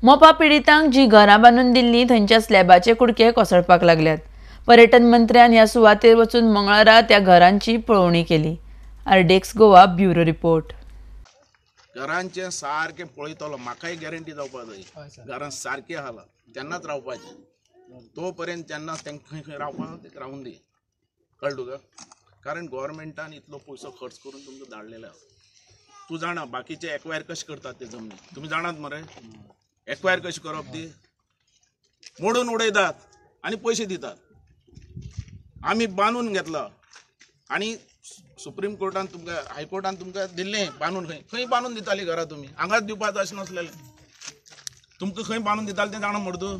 मोपा पिडितांक जी घरां बांदून दिल्ली थंयच्या स्लॅबाचे कुडके कोसळपाक लागल्यात. पर्यटन मंत्र्यान ह्या सुवातेर वचून मंगळारा त्या घरांची पळोवणी केली. RDX Goa bureau report. घरांचे सारकें पळयतलो, म्हाकाय गॅरंटी जावपाक जाय घरां सारकें आहा तेन्नाच रावपाचें, तो पर्यंत तेन्ना तांकां खंय खंय रावपाक रावून दी. कळ्ळें तुका? कारण गोवोरमेंटान इतलो पयसो खर्च करून तुमकां धाडलेलो आसा. तूं जाणा बाकीचे एक्वायर कशें करतात ते जमनी, तुमी जाणात मरे एक्वायर कशें करप ती? मोडून उडयतात आनी पयशे दितात. आमी बांदून घेतला आनी सुप्रीम कोर्टान तुमकां, हायकोर्टान तुमकां दिल्लें बांदून. खंय खंय बांदून दिताली घरां तुमी? हांगाच दिवपाचो अशें नासलेलें. तुमकां खंय बांदून दिताले तें जाणा मरे तूं?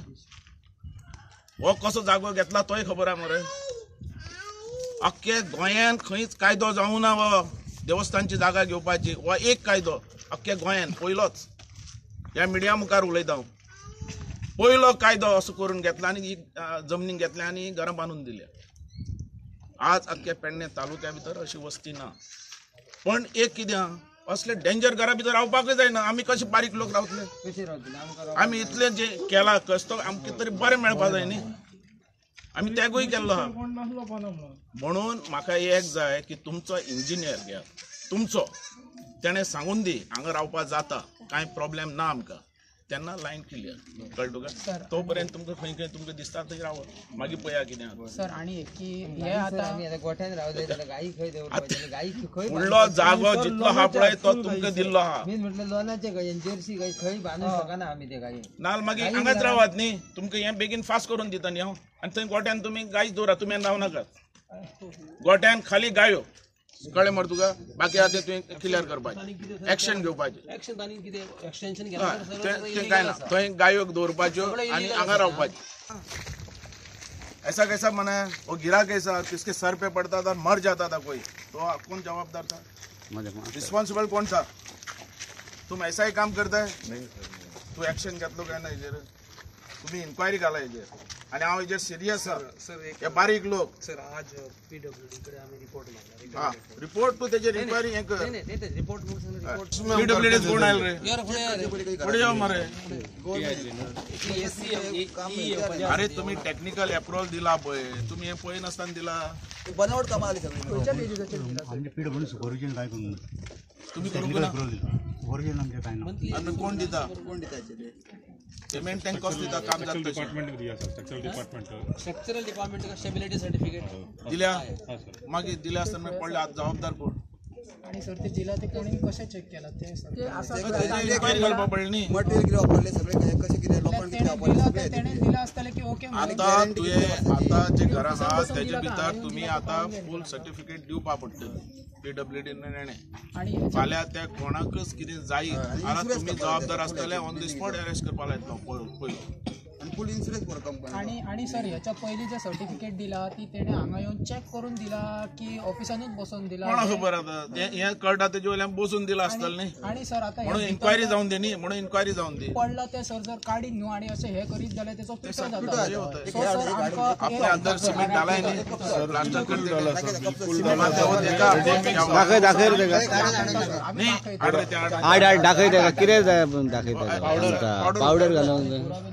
हो कसो जागो घेतला तोय खबर आहा मरे. अख्खे गोंयान खंयच कायदो जावना ना हो देवस्थानची जागा घेवपाची, हो एक कायदो अख्खे गोंयान पयलोच. ह्या मिडिया मुखार उलयता हांव, पयलो कायदो असो करून घेतला आनी जमनी घेतल्या आनी घरां बांदून दिल्या. आज अख्ख्या पेडणे तालुक्या भितर अशी वस्ती ना. पण एक कितें आहा, असले डेंजर घरा भितर रावपाकय जायना. आमी कशे बारीक लोक रावतले? आमी इतले जे केला कश्ट आमकां तरी बरें मेळपा जाय न्ही, आमी त्यागूय केल्लो आहा. म्हणून म्हाका एक जाय की तुमचो इंजिनियर घेयात, तुमचो तेणें सांगून दी हांगा रावपा जाता, कांय प्रॉब्लेम ना आमकां, तेन्ना लायन क्लियर. कळ्ळें तुका? तो पर्यंत तुमकां खंय खंय तुमकां दिसता थंय रावत, मागीर पळया कितें. सर आनी एक की हे आतां गोठ्यान रावले जाल्यार गायी खंय दवरपाची? गायी खंय फुडलो जागो जितलो आहा पळय तो तुमकां दिल्लो आहा. मी म्हटलं लोनाचे गाय, जर्सी गाय खंय बांदूंक शकना आमी ते गायी. ना मागीर हांगाच रावात न्ही, तुमकां हें बेगीन फास्ट करून दिता न्ही हांव. आनी थंय गोठ्यान तुमी गायच दवरा, तुमी रावनाकात गोठ्यान, खाली गायो. कळ्ळें मरे तुका? बाकी आहा तें तुवें क्लियर करपाचें, एक्शन घेवपाचें. तें कांय ना, थंय गायो दवरपाच्यो आनी हांगा रावपाचें. ऐसा कैसा मना है? वो गिरा कैसा, किसके सर पे पड़ता था, मर जाता था कोई, तो कौन जवाबदार था? रिस्पॉन्सिबल कौन था? तुम ऐसा ही काम करता है? तू एक्शन घेतलो काय ना हेजेर? तुम्ही इन्क्वायरी घाला हेजेर. आनी हांव हेजेर सिरियस आहा. हे बारीक लोक. सर आज पीडब्ल्यूडी कडे आमी रिपोर्ट मागला. हा रिपोर्ट तू तेजेर इन्क्वायरी हें कर. पीडब्ल्यूडी कोण आयलो रे? फुडें यो मरे. अरे तुम्ही टेक्निकल अप्रुव्हल दिला पळय, तुम्ही हें पळय नासतना दिला. बनावट कामां आली सगळी. तुम्ही करूंक ना आतां कोण दिता? कोण दिता पेमेंट? तांकां कसो दिता? काम जाता तशें. स्ट्रक्चरल डिपार्टमेंट स्टेबिलिटी सर्टिफिकेट दिल्या मागीर दिल्या आसतना मागीर पडले आतां जबाबदार कोण? आनी सर ते दिला ते कोणी कशें चेक केला ते सर? इन्क्वायरी घालपा पडली न्ही. मटेरियल कितें वापरलें सगळें, कशें कितें लोखण कितें वापरलें सगळें तेणें दिलां आसतलें की ओके. आतां तुवें आतां जे घरां आहा तेजे भितर तुमी आतां फूल सर्टिफिकेट दिवपा पडटलें पीडब्ल्यूडी नेणे. फाल्यां त्या कोणाकच कितें जायत जाल्यार तुमी जबाबदार आसतले, ऑन the spot arrest करपाक लायतलो पयलो. फुल इन्शुरन्स फॉर कंपनी. आनी आनी सर ह्याच्या पयलीं जे सर्टिफिकेट दिला ती तेणें हांगा येवन चॅक करून दिला की ऑफिसानूच बसोवन दिला? कोणाक खबर आतां हें कळटा तेजे वयल्यान बसून दिला आसतलें न्ही. आनी सर आतां म्हणून इन्क्वायरी जावन दी न्ही, म्हणून इन्क्वायरी जावन दी. पडला तें सर जर काडीत न्हू आनी अशें हें करीत जाल्यार तेचो पिठो जाता. आपले अंदर सिमेंट डालाय न्ही, प्लास्टर करते. दाखय दाखय तेका कितें जाय दाखयता, पावडर घालूंक.